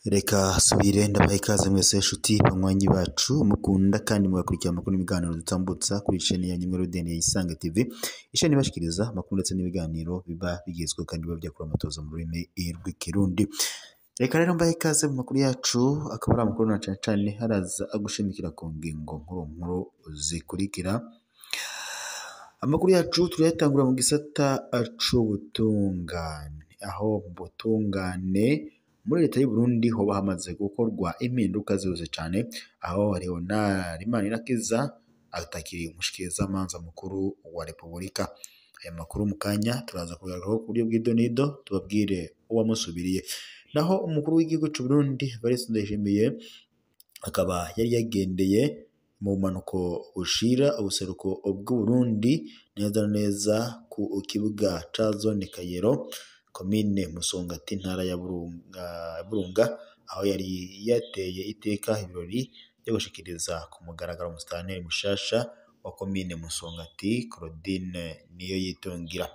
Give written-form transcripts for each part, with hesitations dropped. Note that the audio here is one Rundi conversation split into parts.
Reka subire ndabaha ikaze mwese nshuti banywanyi bacu mukunda kandi mugakurikira amakuru n'ibiganiro dutambutsa kuri chaîne ya Nyamwero Deni ya Isange TV, isheni ibashikiriza amakuru ndetse n'ibiganiro biba bigezweho kandi biba byakura amatoza mu rurimi rw'Ikirundi. Reka rero mbahe ikaze mu makuru yacu, akaba ari amakuru na cane cane haraza agushimikira ku ngingo nkuru nkuru zikurikira. Amakuru yacu turayatangura mu gisata c'ubutungane, aho mu butungane muri leta y'u Burundi hoba hamaze gukorwa impinduka zihuse cane, aho Leonard Manirakiza atakiri umushikirizamanza mukuru wa Repubulika. Aya makuru mu kanya turaza kugarukaho ku buryo bw'idonido tubabwire uwamusubiriye. Naho umukuru w'igihugu c'u Burundi Evariste Ndayishimiye akaba yari yagendeye mu bumanuko bushira ubuseruko bw'Uburundi neza na neza ku kibuga ca zone Kayero, komine Musongati, intara ya Burunga, aho yari yateye iteka ibirori byo gushikiriza ku mugaragaro umusitanteri mushasha wa komine Musongati, Claudine Niyoyitungira.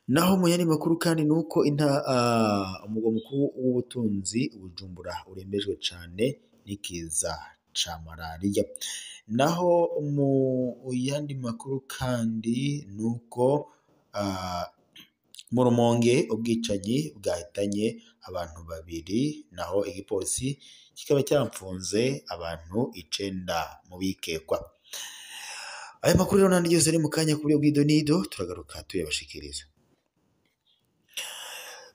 Naho mu yandi makuru kandi nuko umugwa mukuru w'ubutunzi Bujumbura urembejwe cane n'ikiza ca marariya. Naho mu yandi makuru kandi nuko mu Rumonge ubwicanyi bwahitanye abantu babiri, naho igipolisi kikaba cyapfunze abantu 9 mu bikekwa. Aya makuru rero n'andi yose ari mu kanya ku buryo bw'idonido turagaruka tuyabashikiriza.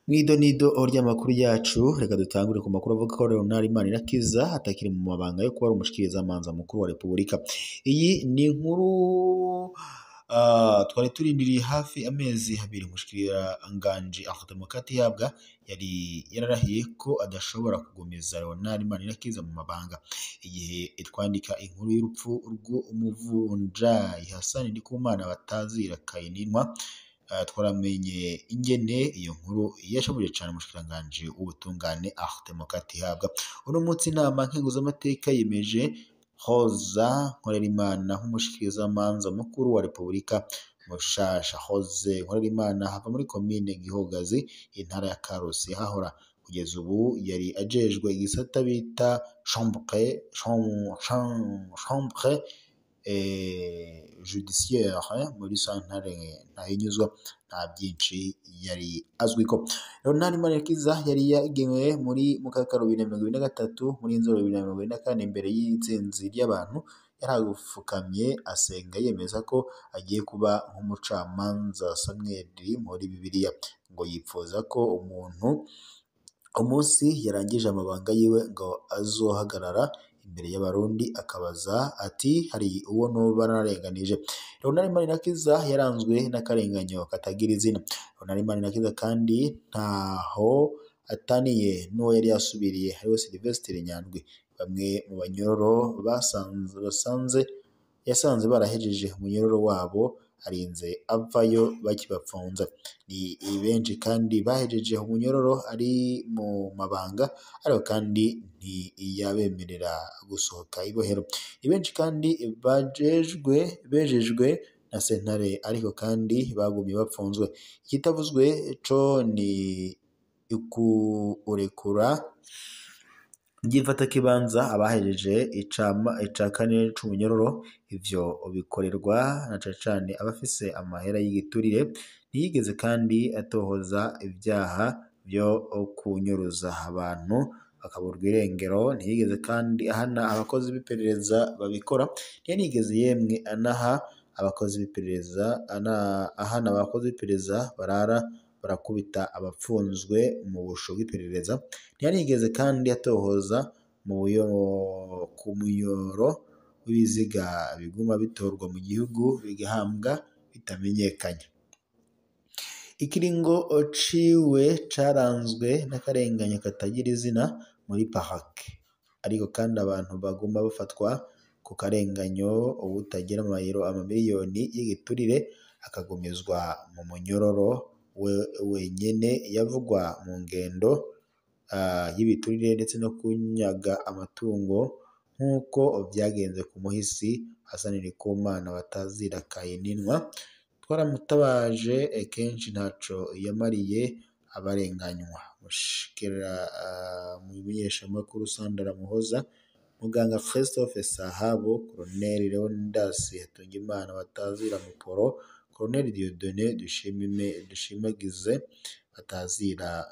Mw'idonido ry'amakuru yacu, reka dutangure ku makuru avuga ko Leonard Manirakiza atakiri mu mabanga yo kuba ari umushikirizamanza mukuru wa Repubulika. Iyi ni inkuru twari turindiriye hafi amezi 2. Umushikiranganji Akhtemokati Yabwa yari yararahiye ko adashobora kugumiza Leonard Manirakiza mu mabanga. Igihe twandika inkuru y'urupfu rw'umuvunjayi Hassan Ndikumana batazira Kayininwa, twaramenye ingene iyo nkuru yashabuje cane umushikiranganji w'ubutungane Akhtemokati Yabwa. Uno munsi inama nkenguzamateka yemeje Hoza Nkorerimana nk'umushikirizamanza mukuru wa Repubulika mushasha. Hoze Nkorerimana hava muri komine Gihogazi, intara ya Karusi, hahora kugeza ubu yari ajejwe igisata bita chambre judiciaire muri santare Ntahinyuzwa. Nta byinshi yari azwiko. Leonard Manirakiza yari yagenewe muri mukakaro 2023 muri nzoro 2024 imbere y'itsinzi ry'abantu, yaragufukamye asenga yemeza ko agiye kuba nk'umucamanza Samuel muri Bibiliya, ngo yipfuza ko umuntu umunsi yarangije amabanga yiwe ngo azohagarara imbere y'abarundi akabaza ati hari uwo noba nararenganije. Leonard Manirakiza yaranzwe n'akarenganyo katagira izina. Leonard Manirakiza kandi ntaho ataniye n'uwo yari yasubiriye ariwe Sylvestre Nyandwi. Bamwe mu banyororo yasanze barahejeje umunyororo wabo arinze avayo bakibapfunza. Ni benshi kandi bahejeje umunyororo ari mu mabanga, ariko kandi ntiyabemerera gusohoka ibohero. Ni benshi kandi bejejwe na sentare, ariko kandi bagumye bapfunzwe. Ikitavuzwe co ni ukurekura ry'imfatakibanza abahejeje ica kane c'umunyororo. Ivyo bikorerwa na cane cane abafise amahera y'igiturire. Ntiyigeze kandi atohoza ivyaha vyo kunyuruza abantu bakaburwa irengero. Ntiyigeze kandi ahana abakozi b'iperereza babikora. Ntiyanigeze yemwe anaha abakozi b'iperereza ahana abakozi b'iperereza barara barakubita abapfunzwe mu busho bw'iperereza. Ntiyanigeze kandi atohoza ku muyoro w'ibiziga biguma bitorwa mu gihugu bigahambwa bitamenyekanye. Ikiringo ciwe caranzwe n'akarenganyo katagira izina muri parake, ariko kandi abantu baguma bafatwa ku karenganyo ubutagira amayero amamiliyoni y'igiturire akagumizwa mu munyororo wenyene yavugwa mu ngendo y'ibiturire ndetse no kunyaga amatungo nk'uko vyagenze ku muhisi Hassan Ndikumana batazira Kayininwa. Twaramutabaje kenshi ntaco yamariye abarenganywa. Mushikira mu menyeshamakuru Sandra Muhoza, muganga Christophe Sahabo, Colonel Leonidas Hatungimana batazira Muporo, Colonel Dieudonné Dushimagize batazira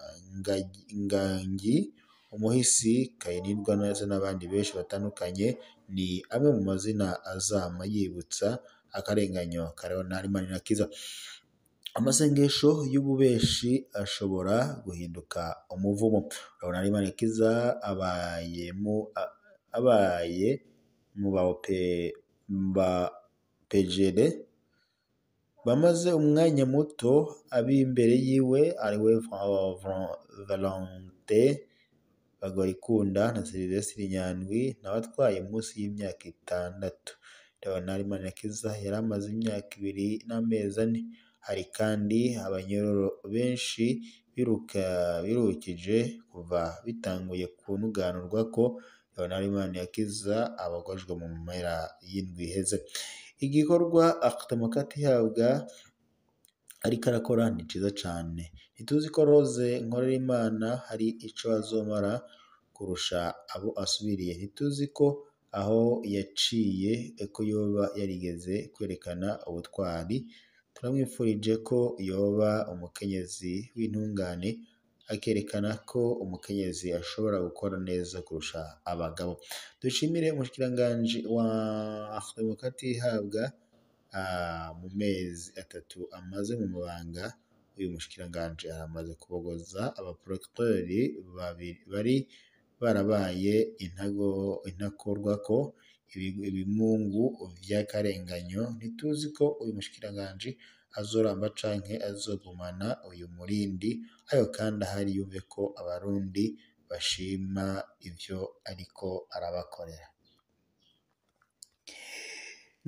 Ngangi, umuhisi Kayininwa ndetse n'abandi benshi batandukanye ni amwe mu mazina azama yibutsa akarenganyo ka Leonard Manirakiza. Amasengesho y'ububeshi ashobora guhinduka umuvumo. Leonard Manirakiza abaye mu ba pejere bamaze umwanya muto ab'imbere yiwe ariwe Valentin Bagorikunda na Sylvestre Nyandwi nawe atwaye munsi y'imyaka 6. Leonard Manirakiza yari amaze imyaka 2 n'amezi 4. Hari kandi abanyororo benshi birukije kuva bitanguye kunuganurwa ko Leonard Manirakiza abogojwe mu mpera y'indwi iheze. Igikorwa Akhtamakati ihabwa ariko arakora ni ciza cane. Ntituzi ko Rose Nkorerimana hari ico azomara kurusha abo asubiriye. Ntituzi ko aho yaciye ko yoba yarigeze kwerekana ubutwari. Turamwifurije ko yoba umukenyezi w'intungane, akerekana ko umukenyezi ashobora gukora neza kurusha abagabo. Dushimire umushikiranganji wa Akhtamakati ihabwa mu mezi 3 amaze mu mabanga. Uyu mushikiranganji aramaze kubogoza abaprocureur bari barabaye intakorwako ibimungu vy'akarenganyo. Ntituzi ko uyu mushikiranganji azoramba canke azogumana uyu murindi, ayo kandi ahari yumve ko abarundi bashima ivyo ariko arabakorera.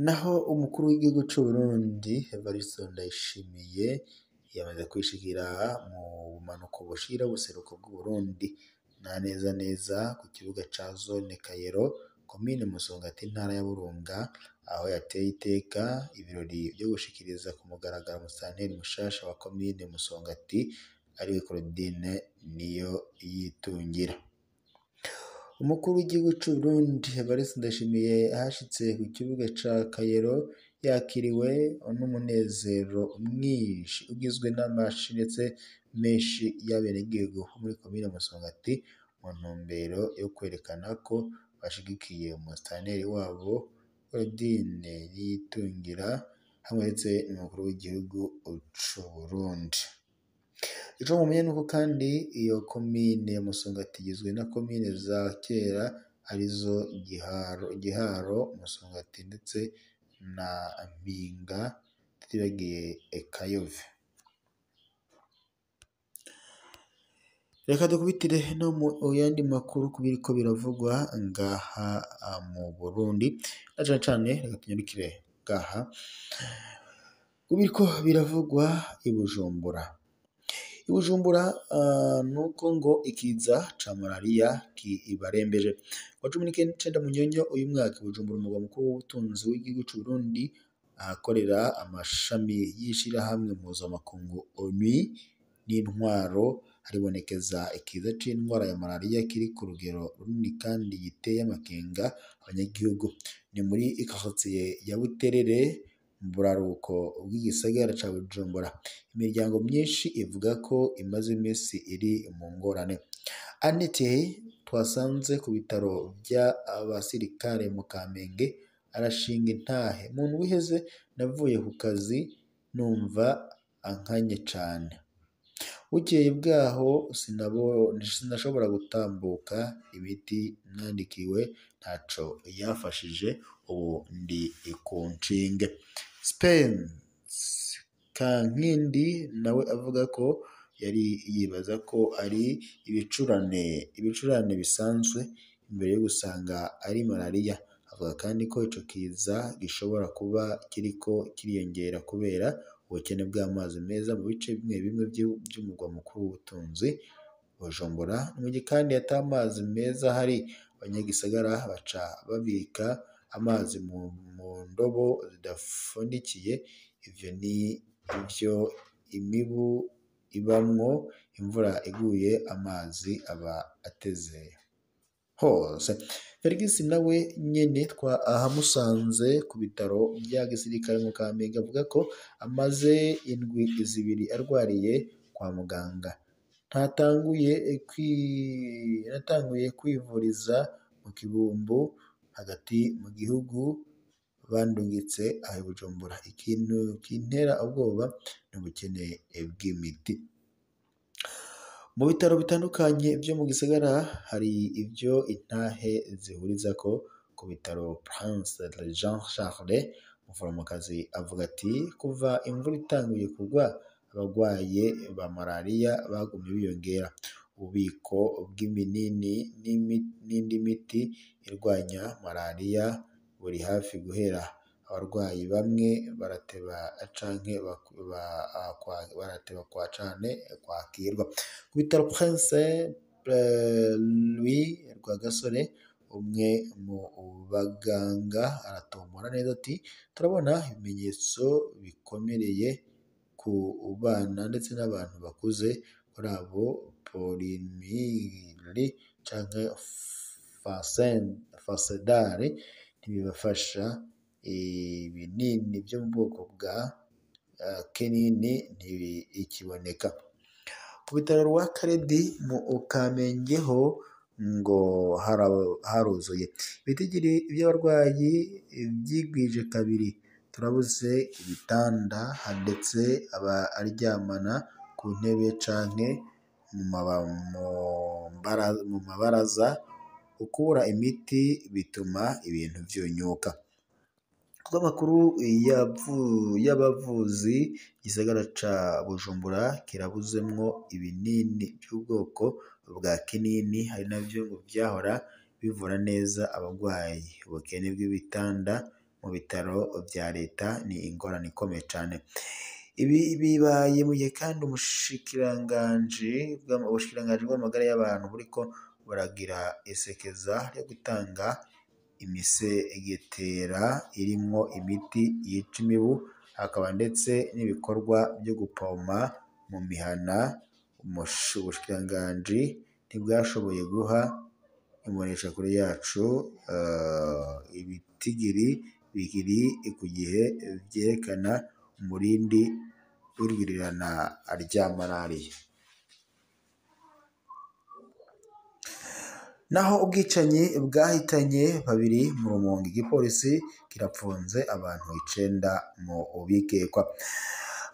Naho umukuru w'igihugu c'Uburundi Evariste Ndayishimiye yamaze kwishikira mu bumanuko bushira ubuseruko bw'Uburundi, na neza neza ku kibuga ca zone Kayero, komine Musongati, intara ya Burunga, aho yateye iteka ibirori vyo gushikiriza ku mugaragaro umusitanteri mushasha wa komine Musongati ariwe Claudine Niyoyitungira. Umukuru w'igihugu c'Uburundi Evariste Ndayishimiye ahashitse ku kibuga ca Kayero yakiriwe n'umunezero mwinshi ugizwe n'amashi ndetse menshi y'abenegihugu bo muri komine Musongati mu ntumbero yo kwerekana ko bashigikiye umusitanteri wabo Claudine Niyitungira hamwe ndetse n'umukuru w'igihugu c'Uburundi. Ico mumenye nuko kandi iyo komine ya Musongati igizwe na komine za kera arizo Giharo, Musongati ndetse na Mpinga, tutibagiye Kayove. Reka dukubitire no mu yandi makuru ku biriko biravugwa ngaha mu Burundi, na cane cane reka tunyarukire ngaha ku biriko biravugwa i Bujumbura. I Bujumbura nuko ngo ikiza ca malaria kibarembeje. Kuwa 19 Munyonyo uyu mwaka, Bujumbura umurwa mukuru w'ubutunzi w'igihugu c'Uburundi, ahakorera amashami y'ishirahamwe mpuzamakungu ONU n'intwaro, haribonekeza ikiza c'indwara ya malaria kiri ku rugero runini kandi giteye amakenga abanyagihugu. Ni muri quartier ya Buterere mu buraruko bw'igisagara ca Bujumbura. Imiryango myinshi ivuga ko imaze iminsi iri mu ngorane. Annette twasanze ku bitaro vy'abasirikare mu Kamenge arashinga intahe. Mu ndwi iheze navuye ku kazi numva ankanye cane. Bukeye bwaho sinashobora gutambuka, imiti nandikiwe ntaco yafashije, ubu ndi ku nshinge. Spence Kankindi nawe avuga ko yari yibaza ko ari ibicurane bisanzwe imbere yo gusanga ari malaria. Avuga kandi ko ico kiza gishobora kuba kiriko kiriyongera kubera ubukene bw'amazi meza mu bice bimwe bimwe vy'umurwa mukuru w'ubutunzi Bujumbura. Mu gihe kandi ata mazi meza ahari, Abanyagisagara baca babika amazi mu ndobo zidafundikiye, ivyo ni ivyo imibu ibamwo, imvura iguye amazi aba ateze hose. Felix nawe nyene twahamusanze ku bitaro vya gisirikare mu Kamenge, avuga ko amaze indwi zibiri arwariye kwa muganga. Natanguye kwivuriza mu Kibumbu hagati mu gihugu, bandungitse aha i Bujumbura. Ikintu kintera ubwoba ni ubukene bw'imiti. Mu bitaro bitandukanye vyo mu gisagara hari ivyo intahe zihurizako. Ku bitaro Prince Jean Charles, umuforomokazi avuga ati: kuva imvura itanguye kugwa, abagwaye ba malariya bagumye biyongera. Ububiko bw'ibinini n'indi miti irwanya malariya buri hafi guhera. Abarwayi bamwe barateba canke barateba kwa cane kwakirwa. Ku bitaro Prince Louis Rwagasore, umwe mu baganga aratomora neza ati: turabona ibimenyetso bikomereye ku bana ndetse n'abantu bakuze, kuri abo polimili canke fasedari ntibibafasha. Ibinini vyo mu bwoko bwa kinini ntibikiboneka. Ku bitaro rwa Karedi mu Kamenge ho ngo haruzuye. Ibitigiri vy'abarwayi vyigwije kabiri, turabuze ibitanda ndetse abaryamana ku ntebe canke mu mabaraza. Ukubura imiti bituma ibintu vyunyuka. Kubw'amakuru y'abavuzi, igisagara ca Bujumbura kirabuzemwo ibinini vy'ubwoko bwa kinini, hari navyo ngo vyahora bivura neza abagwayi. Ubukene bw'ibitanda mu bitaro vya leta ni ingorane ikomeye cane. Ibi bibaye mu gihe kandi ubushikiranganji bw'amagara y'abantu buriko buragira isekeza ryo gutanga imisegetera irimwo imiti yica imibu, hakaba ndetse n'ibikorwa vyo gupoma mu mihana. Ubushikiranganji ntibwashoboye guha imboneshakure yacu ibitigiri bikiri ku gihe vyerekana umurindi w'irwirirana rya malariya. Naho ubwicanyi bwahitanye babiri mu Rumonge, igipolisi kirapfunze abantu 9 mu bikekwa.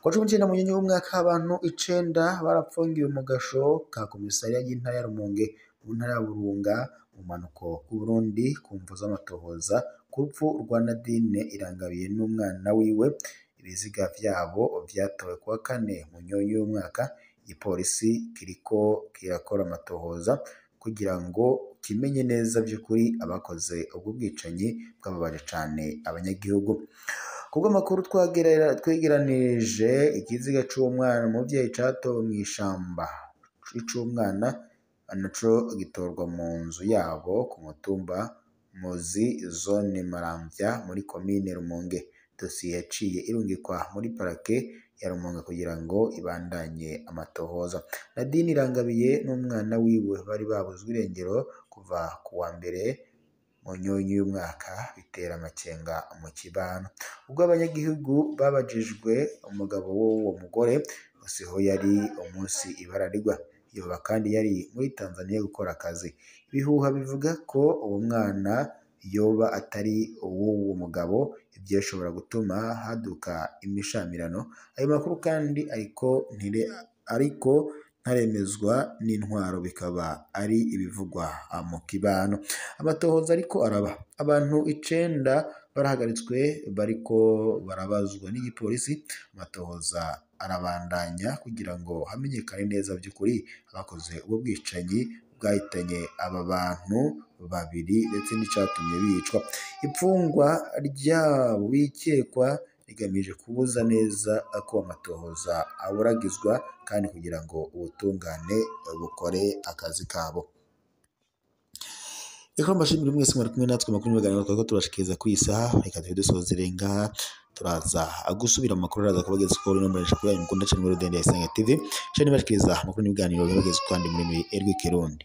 Ku wa 19 Munyonyo w'umwaka, abantu 9 barapfungiwe mu gasho ka komisariya y'intara ya Rumonge mu ntara ya Burunga mu mpanuko bw'Uburundi ku mvo z'amatohoza ku rupfu rwa Nadine Irangabiye n'umwana wiwe. Ibiziga vyabo vyatowe kuwa kane Munyonyo w'umwaka. Igipolisi kiriko kirakora amatohoza kugira ngo kimenye neza vy'ukuri abakoze ubwo bwicanyi bwababaje cane abanyagihugu. Kubw'amakuru twegeranije, ikiziga c'umwana umuvyeyi catowe mw'ishamba ic'umwana naco gitorwa mu nzu yabo ku mutumba Muzi zone Maramvya muri komine Rumonge. Dosiye yaciye irungikwa muri parake ya Rumonge kugira ngo ibandanye amatohoza. Nadine Irangabiye n'umwana wiwe bari babuzwe irengero kuva ku wa mbere Munyonyo y'umwaka, bitera amakenga mu kibano. Ubwo abanyagihugu babajijwe umugabo w'uwo mugore siho yari umunsi ibara rigwa, yoba kandi yari muri Tanzania gukora akazi. Ibihuha bivuga ko uwo mwana yoba atari uw'uwo mugabo, ivyo bishobora gutuma haduka imishamirano. Ayo makuru kandi ariko ntaremezwa n'intwaro, bikaba ari ibivugwa mu kibano. Amatohoza ariko araba. Abantu 9 barahagaritswe bariko barabazwa n'igipolisi. Amatohoza arabandanya kugira ngo hamenyekane neza vy'ukuri abakoze ubwo bwicanyi bwahitanye aba bantu babiri ndetse n'icatumye bicwa. Ipfungwa ryabo bikekwa rigamije kubuza neza ko amatohoza aburagizwa kandi kugira ngo ubutungane bukore akazi kabo. Reka mbashimire mwese mwari kumwe natwe makuru n'ibiganiro twariko turashikiriza kuri iyi saha. Reka tube dusozere ngaha, turaza gusubira mu makuru araza kubageza ko rino mbonesha kuri yanyu mukunda cane muri Rudende ya Isange TV, cane bashikiriza amakuru n'ibiganiro bibageza kandi muri rw'ikirundi.